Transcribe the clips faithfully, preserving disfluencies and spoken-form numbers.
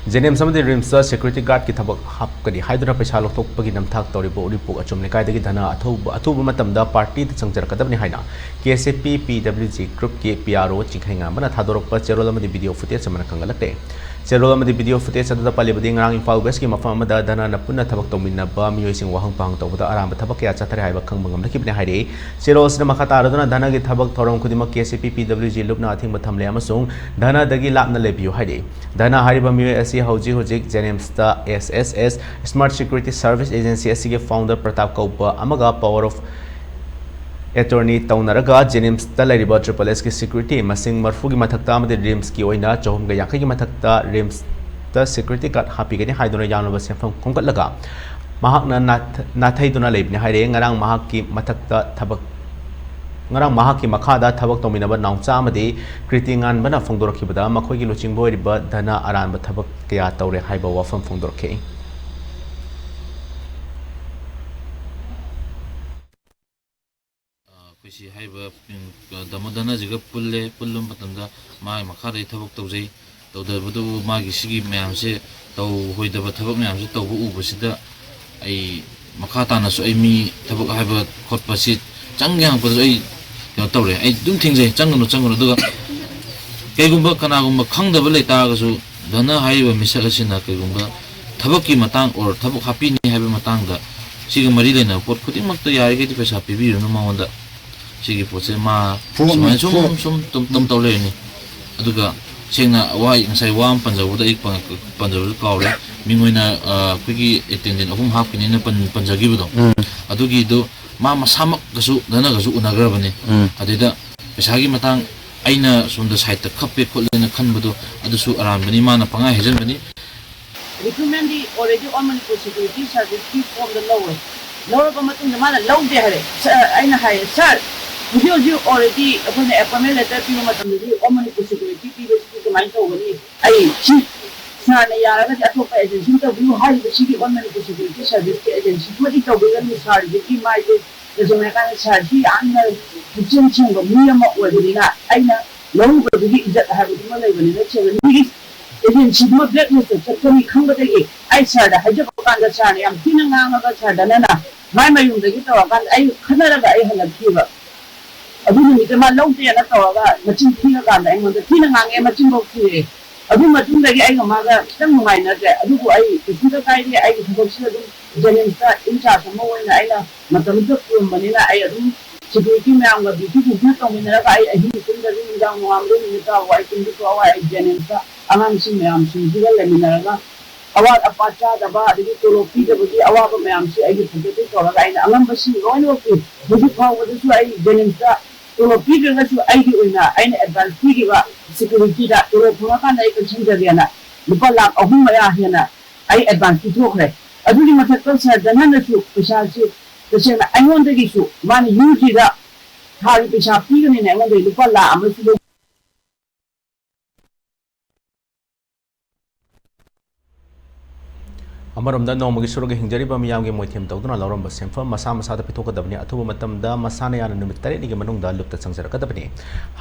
ꯖꯦꯅꯤꯝꯁ ꯑꯃꯗꯤ ꯔꯤꯝꯁꯇ ꯁꯦꯀ꯭ꯌꯨꯔꯤꯇꯤ ꯒꯥꯔꯗꯀꯤ ꯊꯕꯛ ꯍꯥꯞꯀꯅꯤ ꯍꯥꯏꯗꯨꯅ ꯄꯩꯁꯥ ꯂꯧꯊꯣꯛꯄꯒꯤ ꯅꯝꯊꯥꯛ ꯇꯧꯔꯤꯕ ꯎꯔꯤꯄꯣꯛ ꯑꯆꯨꯝ ꯂꯩꯀꯥꯏꯗꯒꯤ ꯙꯅ ꯑꯊꯧꯕ-, ꯑꯊꯨꯕ ꯃꯇꯝꯗ ꯄꯥꯔꯇꯤꯗ ꯆꯪꯖꯔꯛꯀꯗꯕꯅꯤ ꯍꯥꯏꯅ K S A P P W G ꯒ꯭ꯔꯨꯞꯀꯤ ꯄꯤ ꯑꯥꯔ ꯑꯣ ꯆꯤꯡꯈꯩꯉꯥꯟꯕꯅ ꯊꯥꯗꯣꯔꯛꯄ ꯆꯦꯔꯣꯜ ꯑꯃꯗꯤ ꯚꯤꯗꯤꯑꯣ ꯐꯨꯇꯦꯖ ꯑꯃꯅ ꯈꯪꯍꯜꯂꯛꯂꯦ꯫ ꯆꯦꯔꯣꯜ ꯑꯃꯗꯤ ꯚꯤꯗꯤꯑꯣ ꯐꯨꯇꯦꯖ ꯑꯗꯨꯗ ꯄꯜꯂꯤꯕꯗꯤ ꯉꯔꯥꯡ ꯏꯝꯐꯥꯜ ꯋꯦꯁꯀꯤ ꯃꯐꯝ ꯑꯃꯗ ꯙꯅꯅ ꯄꯨꯟꯅ ꯊꯕꯛ ꯇꯧꯃꯤꯟꯅꯕ ꯃꯤꯑꯣꯏꯁꯤꯡ ꯋꯥꯍꯪ ꯄꯥꯎꯍꯪ ꯇꯧꯕꯗ ꯑꯔꯥꯟꯕ ꯊꯕꯛ ꯀꯌꯥ ꯆꯠꯊꯔꯦ ꯍꯥꯏꯕ ꯈꯪꯕ ꯉꯝꯂꯛꯈꯤꯕꯅꯤ ꯍꯥꯏꯔꯛꯏ꯫ ꯆꯦꯔꯣꯜ ꯑꯁꯤꯅ ꯃꯈꯥ ꯇꯥꯔꯗꯨꯅ ꯙꯅꯒꯤ ꯊꯕꯛ ꯊꯧꯔꯝ ꯈꯨꯗꯤꯡꯃꯛ ꯀꯦ S A P P W G ꯂꯨꯞꯅ ꯑꯊꯤꯡꯕ ꯊꯝꯂꯦ ꯑꯃꯁꯨꯡ ꯙꯅꯗꯒꯤ ꯂꯥꯞꯅ ꯂꯩꯕꯤꯌꯨ ꯍꯥꯏꯔꯛꯏ꯫ ꯙꯅ ꯍꯥꯏꯔꯤꯕ ꯃꯤꯑꯣꯏ ꯑꯁꯤ ꯍꯧꯖꯤꯛ ꯍꯧꯖꯤꯛ ꯖꯦꯅꯤꯝꯁꯇ ꯑꯦꯁ ꯑꯦꯁ ꯑꯦꯁ, ꯁ꯭ꯃꯥꯔꯠ ꯁꯦꯀ꯭ꯌꯨꯔꯤꯇꯤ ꯁꯔꯚꯤꯁ ꯑꯦꯖꯦꯟꯁꯤ ꯑꯁꯤꯒꯤ ꯐꯥꯎꯟꯗꯔ ꯄ꯭ꯔꯇꯥꯞ ꯀꯧꯕ ꯑꯃꯒ ꯄꯋꯥꯔ ꯑꯣꯐ ꯑꯦꯇꯣꯔꯅꯤ ꯇꯧꯅꯔꯒ ꯖꯦꯅꯤꯝꯁꯇ ꯂꯩꯔꯤꯕ ꯇ꯭ꯔꯤꯄꯜ ꯑꯦꯁꯀꯤ ꯁꯦꯀ꯭ꯌꯨꯔꯤꯇꯤ ꯃꯁꯤꯡ ꯃꯔꯤꯐꯨꯒꯤ ꯃꯊꯛꯇ ꯑꯃꯗꯤ ꯔꯤꯝꯁꯀꯤ ꯑꯣꯏꯅ ꯆꯍꯨꯝꯒ ꯌꯥꯡꯈꯩꯒꯤ ꯃꯊꯛꯇ ꯔꯤꯝꯁꯇ ꯁꯦꯀ꯭ꯌꯨꯔꯤꯇꯤ ꯒꯥꯔꯗ ꯍꯥꯞꯄꯤꯒꯅꯤ ꯍꯥꯏꯗꯨꯅ ꯌꯥꯝꯂꯕ ꯁꯦꯟꯐꯝ ꯈꯣꯝꯒꯠꯂꯒ ꯃꯍꯥꯛꯅ ꯅꯥꯊ-, ꯅꯥꯊꯩꯗꯨꯅ ꯂꯩꯕꯅꯤ ꯍꯥꯏꯔꯦ꯫ ꯉꯔꯥꯡ ꯃꯍꯥꯛꯀꯤ ꯃꯊꯛꯇ ꯊꯕꯛ, ꯉꯔꯥꯡ ꯃꯍꯥꯛꯀꯤ ꯃꯈꯥꯗ ꯊꯕꯛ ꯇꯧꯃꯤꯟꯅꯕ ꯅꯥꯎꯆꯥ ꯑꯃꯗꯤ ꯀ꯭ꯔꯤꯇꯤ ꯉꯥꯟꯕꯅ ꯐꯣꯡꯗꯣꯔꯛꯈꯤꯕꯗ ꯃꯈꯣꯏꯒꯤ ꯂꯨꯆꯤꯡꯕ ꯑꯣꯏꯔꯤꯕ ꯙꯅ ꯑꯔꯥꯟꯕ ꯊꯕꯛ ꯀꯌꯥ ꯇꯧꯔꯦ ꯍꯥꯏꯕ ꯋꯥꯐꯝ ꯐꯣꯡꯗꯣꯔꯛꯈꯤ꯫ ꯑꯩꯈꯣꯏ ꯁꯤ ꯍꯥꯏꯔꯤꯕ, ꯎꯝ, ꯗꯥꯃꯣꯗꯔꯅ ꯍꯧꯖꯤꯛꯀ ꯄꯨꯜꯂꯦ꯫ ꯄꯨꯜꯂꯕ ꯃꯇꯝꯗ ꯃꯥꯒꯤ ꯃꯈꯥꯗ ꯑꯩ ꯊꯕꯛ ꯇꯧꯖꯩ꯫ ꯇꯧꯗꯕꯗꯨꯕꯨ ꯃꯥꯒꯤ ꯁꯤꯒꯤ ꯃꯌꯥꯝꯁꯦ, ꯇꯧꯍꯣꯏꯗꯕ ꯊꯕꯛ ꯃꯌꯥꯝꯁꯦ ꯇꯧꯕ ꯎꯕꯁꯤꯗ ꯑꯩ ꯃꯈꯥ ꯇꯥꯅꯁꯨ ꯑꯩ ꯃꯤ ꯊꯕꯛ ꯍꯥꯏꯕ ꯈꯣꯠꯄꯁꯤ ꯆꯪꯒꯦ ꯍꯪꯉꯛꯄꯗꯁꯨ ꯑꯩ ꯀꯩꯅꯣ ꯇꯧꯔꯦ꯫ ꯑꯩ ꯑꯗꯨꯝ ꯊꯤꯡꯖꯩ, "ꯆꯪꯒꯅꯨ, ꯆꯪꯒꯅꯨ"꯫ ꯑꯗꯨꯒ ꯀꯩꯒꯨꯝꯕ ꯀꯅꯥꯒꯨꯝꯕ ꯈꯪꯗꯕ ꯂꯩꯇꯥꯔꯒꯁꯨ, ꯙꯅ ꯍꯥꯏꯔꯤꯕ ꯃꯤꯁꯛ ꯑꯁꯤꯅ ꯀꯩꯒꯨꯝꯕ ꯊꯕꯛꯀꯤ ꯃꯇꯥꯡ or ꯊꯕꯛ ꯍꯥꯞꯄꯤꯅꯤ ꯍꯥꯏꯕ ꯃꯇꯥꯡꯗ ꯁꯤꯒ ꯃꯔꯤ ꯂꯩꯅꯕ ꯄꯣꯠ ꯈꯨꯗꯤꯡꯃꯛꯇ ꯌꯥꯔꯤꯈꯩꯗꯤ ꯄꯩꯁꯥ ꯄꯤꯕꯤꯔꯨꯅꯨ ꯃꯉꯣꯟꯗ꯫ ꯁꯤꯒꯤ ꯄꯣꯠꯁꯦ ꯃꯥ ꯐꯣꯝ, ꯁꯨꯃꯥꯏꯅ ꯁꯨꯝ, ꯐꯣꯝ꯫ ꯁꯨꯝ ꯇꯨꯝ, ꯇꯨꯝ ꯇꯧ ꯂꯩꯔꯅꯤ꯫ ꯑꯗꯨꯒ ꯁꯦꯡꯅ ꯋꯥ, ꯉꯁꯥꯏ ꯋꯥ ꯑꯃ ꯄꯟꯖꯍꯧꯕꯗ ꯑꯩ ꯄꯟ-, ꯄꯟꯖꯕꯁꯨ ꯀꯥꯎꯔꯦ꯫ ꯃꯤꯡ ꯑꯣꯏꯅ, ꯑ, ꯑꯩꯈꯣꯏꯒꯤ attendant ꯑꯍꯨꯝ ꯍꯥꯞꯀꯅꯤꯅ ꯄꯟ-, ꯄꯟꯖꯈꯤꯕꯗꯣ꯫ ꯎꯝ꯫ ꯑꯗꯨꯒꯤꯗꯨ ꯃꯥ ꯃꯁꯥꯃꯛꯀꯁꯨ ꯙꯅꯒꯁꯨ ꯎꯅꯈ꯭ꯔꯕꯅꯤ꯫ ꯎꯝ꯫ ꯑꯗꯨꯗ ꯄꯩꯁꯥꯒꯤ ꯃꯇꯥꯡ ꯑꯩꯅ ꯁꯣꯝꯗ ꯁꯥꯏꯠꯇ ꯈꯞꯄꯦ ꯈꯣꯠꯂꯦꯅ ꯈꯟꯕꯗꯣ ꯑꯗꯨꯁꯨ ꯑꯔꯥꯟꯕꯅꯤ, ꯃꯥꯅ ꯄꯪꯍꯥꯏ ꯍꯥꯏꯖꯟꯕꯅꯤ꯫ ꯔꯤꯀ꯭ꯔꯨꯠꯃꯦꯟꯗꯤ already All Manipur Security Serviceꯀꯤ ꯐꯣꯝꯗ ꯂꯧꯔꯦ꯫ ꯂꯧꯔꯕ ꯃꯇꯨꯡꯗ ꯃꯥꯅ ꯂꯧꯗꯦ ꯍꯥꯏꯔꯦ꯫ ꯁ-, ꯑꯩꯅ ꯍꯥꯏꯔꯦ, "ꯁꯥꯔ, ꯍꯧꯖꯤꯛ ꯍꯧꯖꯤꯛ already ꯑꯩꯈꯣꯏꯅ appointment letter ꯄꯤꯕ ꯃꯇꯝꯗꯗꯤ All Manipur Security ꯄꯤꯕꯁꯤꯗꯤ ꯀꯃꯥꯏꯅ ꯇꯧꯒꯅꯤ? ꯑꯩ ꯁꯤ ꯁꯥꯔꯅ ꯌꯥꯔꯒꯗꯤ ꯑꯇꯣꯞꯄ agencyꯅ ꯇꯧꯕꯤꯌꯨ ꯍꯥꯏꯔꯤꯕ ꯁꯤꯒꯤ All Manipur Security Serviceꯀꯤ agencyꯗꯨꯃꯗꯤ ꯇꯧꯕꯤꯒꯅꯨ꯫ ꯁꯥꯔꯗꯒꯤ ꯃꯥꯏꯁꯦ ꯇꯁꯦꯡꯅ ꯍꯥꯏꯔꯀꯥꯟꯗ ꯁꯥꯔꯁꯤ ꯌꯥꯝꯅ ꯄꯨꯛꯆꯦꯜ ꯁꯦꯡꯕ ꯃꯤ ꯑꯃ ꯑꯣꯏꯕꯅꯤꯅ ꯑꯩꯅ ꯂꯧꯔꯨꯕꯗꯨꯒꯤ ꯏꯖꯠ ꯍꯥꯏꯕꯗꯨꯃ ꯂꯩꯕꯅꯤꯅ ꯁꯦꯡꯅ ꯃꯤꯒꯤ ꯑꯦꯖꯦꯟꯁꯤꯗꯨꯃ ꯕ꯭ꯂꯦꯛ ꯂꯤꯁꯇ ꯆꯠꯀꯅꯤ ꯈꯪꯕꯗꯒꯤ ꯑꯩ ꯁꯥꯔꯗ ꯍꯥꯏꯖꯕ ꯀꯥꯟꯗ ꯁꯥꯔꯅ ꯌꯥꯝ ꯊꯤꯅ ꯉꯥꯡꯉꯒ ꯁꯥꯔꯗꯅ ꯃꯥꯏ ꯃꯌꯨꯝꯗꯒꯤ ꯇꯧꯔꯀꯥꯟꯗ ꯑꯩ ꯈꯠꯅꯔꯒ ꯑꯩ ꯍꯜꯂꯛꯈꯤꯕ꯫ ꯑꯗꯨ ꯅꯨꯃꯤꯠꯇ ꯃꯥ ꯂꯧꯗꯦꯅ ꯇꯧꯔꯒ ꯃꯆꯤꯟ ꯊꯤꯔꯀꯥꯟꯗ ꯑꯩꯉꯣꯟꯗ ꯊꯤꯅ ꯉꯥꯡꯉꯦ, ꯃꯆꯤꯟꯐꯧ ꯊꯤꯔꯛꯑꯦ꯫ ꯑꯗꯨ ꯃꯇꯨꯡꯗꯒꯤ ꯑꯩꯒ ꯃꯥꯒ ꯈꯤꯇꯪ ꯅꯨꯡꯉꯥꯏꯅꯗ꯭ꯔꯦ꯫ ꯑꯗꯨꯕꯨ ꯑꯩ ꯀꯩꯁꯨꯝꯇ ꯀꯥꯏꯗꯦ, ꯑꯩꯒꯤ ꯊꯕꯛꯁꯤꯗ ꯑꯗꯨꯝ ꯖꯦꯅꯤꯝꯁꯇ ꯏꯟꯆꯥꯔꯖ ꯑꯃ ꯑꯣꯏꯅ ꯑꯩꯅ ꯃꯇꯝꯗꯨꯗ ꯄꯨꯔꯝꯕꯅꯤꯅ ꯑꯩ ꯑꯗꯨꯝ ꯁꯦꯀ꯭ꯌꯨꯔꯤꯇꯤ ꯃꯌꯥꯝꯒ ꯗ꯭ꯌꯨꯇꯤ ꯐꯖꯅ ꯇꯧꯃꯤꯟꯅꯔꯒ ꯑꯩ ꯑꯍꯤꯡ ꯇꯨꯝꯗꯕꯤ ꯅꯨꯡꯗꯥꯡ ꯅꯣꯡꯉꯥꯟꯕꯗꯩ ꯅꯨꯃꯤꯠ ꯇꯥꯕ ꯑꯩ ꯇꯨꯝꯕ ꯊꯣꯛꯑꯒ ꯑꯩ ꯖꯦꯅꯤꯝꯁꯇ ꯑꯉꯥꯡꯁꯤꯡ ꯃꯌꯥꯝꯁꯤꯡꯁꯤꯒ ꯂꯩꯃꯤꯟꯅꯔꯒ ꯑꯋꯥꯠ ꯑꯄꯥ ꯆꯥꯗꯕ ꯑꯗꯒꯤ ꯇꯣꯂꯣꯞ ꯄꯤꯗꯕꯒꯤ ꯑꯋꯥꯕ ꯃꯌꯥꯝꯁꯤ ꯑꯩꯒꯤ ꯄꯣꯀꯦꯠꯇꯒꯤ ꯇꯧꯔꯒ ꯑꯩꯅ ꯑꯉꯝꯕꯁꯤꯡ ꯂꯣꯏꯅꯃꯛꯀꯤ ꯍꯧꯖꯤꯛ ꯐꯥꯎꯕꯗꯁꯨ ꯑꯩ ꯖꯦꯅꯤꯝꯁꯇ ꯇꯣꯂꯣꯞ ꯄꯤꯗ꯭ꯔꯒꯁꯨ ꯑꯩꯒꯤ ꯑꯣꯏꯅ ꯑꯩꯅ ꯑꯦꯗꯚꯥꯟꯁ ꯄꯤꯈꯤꯕ ꯁꯦꯀ꯭ꯌꯨꯔꯤꯇꯤꯗ ꯇꯣꯂꯣꯞ ꯐꯪꯉꯀꯥꯟꯗ ꯑꯩ ꯄꯦꯟꯁꯤꯟꯖꯒꯦꯅ ꯂꯨꯄꯥ ꯂꯥꯈ ꯑꯍꯨꯝ ꯃꯌꯥ ꯍꯦꯟꯅ ꯑꯩ ꯑꯦꯗꯚꯥꯟꯁ ꯄꯤꯊꯣꯛꯈ꯭ꯔꯦ꯫ ꯑꯗꯨꯒꯤ ꯃꯊꯛꯇ ꯁꯥꯔ ꯙꯅꯟꯅꯁꯨ ꯄꯩꯁꯥꯁꯤ ꯇꯁꯦꯡꯅ ꯑꯩꯉꯣꯟꯗꯒꯤꯁꯨ ꯃꯥꯅ ꯌꯨ ꯖꯤꯗ ꯊꯥꯒꯤ ꯄꯩꯁꯥ ꯄꯤꯒꯅꯤꯅ ꯑꯩꯉꯣꯟꯗꯒꯤ ꯂꯨꯄꯥ ꯂꯥꯈ ꯑꯃꯁꯨ ꯂꯧ ꯑꯃꯔꯣꯝꯗ ꯅꯣꯡꯃꯒꯤ ꯁꯨꯔꯒ ꯍꯤꯡꯖꯔꯤꯕ ꯃꯤꯌꯥꯝꯒꯤ ꯃꯣꯏꯊꯦꯝ ꯇꯧꯗꯨꯅ ꯂꯧꯔꯝꯕ ꯁꯦꯟꯐꯝ ꯃꯁꯥ ꯃꯁꯥꯗ ꯄꯤꯊꯣꯛꯀꯗꯕꯅꯤ꯫ ꯑꯊꯨꯕ ꯃꯇꯝꯗ ꯃꯁꯥꯅ ꯌꯥꯅ ꯅꯨꯃꯤꯠ ꯇꯔꯦꯠꯅꯤꯒꯤ ꯃꯅꯨꯡꯗ ꯂꯨꯞꯇ ꯆꯪꯖꯔꯛꯀꯗꯕꯅꯤ꯫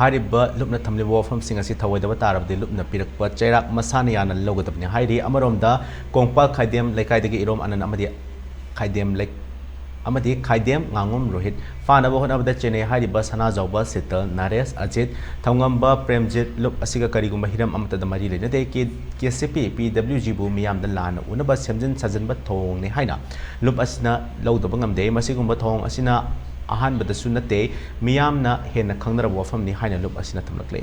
ꯍꯥꯏꯔꯤꯕ ꯂꯨꯞꯅ ꯊꯝꯂꯤꯕ ꯋꯥꯐꯝꯁꯤꯡ ꯑꯁꯤ ꯊꯧꯑꯣꯏꯗꯕ ꯇꯥꯔꯕꯗꯤ ꯂꯨꯞꯅ ꯄꯤꯔꯛꯄ ꯆꯩꯔꯥꯛ ꯃꯁꯥꯅ ꯌꯥꯅ ꯂꯧꯒꯗꯕꯅꯤ ꯍꯥꯏꯔꯤ꯫ ꯑꯃꯔꯣꯝꯗ ꯀꯣꯡꯄꯥꯜ ꯈꯥꯏꯗꯦꯝ ꯂꯩꯀꯥꯏꯗꯒꯤ ꯏꯔꯣꯝ ꯑꯅꯟ ꯑꯃꯗꯤ ꯈꯥꯏꯗꯦꯝ ꯂꯩ-, ꯑꯃꯗꯤ ꯈꯥꯏꯗꯦꯝ ꯉꯥꯉꯣꯝ ꯔꯣꯍꯤꯠ ꯐꯥꯅꯕ ꯍꯣꯠꯅꯕꯗ ꯆꯦꯟꯅꯩ ꯍꯥꯏꯔꯤꯕ ꯁꯅꯥꯖꯥꯎꯕ ꯁꯤꯇꯜ, ꯅꯔꯦꯁ, ꯑꯖꯤꯠ, ꯊꯧꯉꯝꯕ ꯄ꯭ꯔꯦꯝꯖꯤꯠ ꯂꯨꯞ ꯑꯁꯤꯒ ꯀꯔꯤꯒꯨꯝꯕ ꯍꯤꯔꯝ ꯑꯃꯠꯇꯗ ꯃꯔꯤ ꯂꯩꯅꯗꯦ꯫ ꯀꯦ-, ꯀꯦ ꯁꯤ ꯄꯤ, ꯄꯤ ꯗꯕ꯭ꯂꯤꯎ ꯖꯤꯕꯨ ꯃꯤꯌꯥꯝꯗ ꯂꯥꯟꯅ ꯎꯅꯕ ꯁꯦꯝꯖꯤꯟ ꯁꯥꯖꯤꯟꯕ ꯊꯧꯑꯣꯡꯅꯤ ꯍꯥꯏꯅ ꯂꯨꯞ ꯑꯁꯤꯅ ꯂꯧꯗꯕ ꯉꯝꯗꯦ꯫ ꯃꯁꯤꯒꯨꯝꯕ ꯊꯧꯑꯣꯡ ꯑꯁꯤꯅ ꯑꯍꯥꯟꯕꯗꯁꯨ ꯅꯠꯇꯦ, ꯃꯤꯌꯥꯝꯅ ꯍꯦꯟꯅ ꯈꯪꯅꯔꯕ ꯋꯥꯐꯝꯅꯤ ꯍꯥꯏꯅ ꯂꯨꯞ ꯑꯁꯤꯅ ꯊꯝꯂꯛꯂꯤ꯫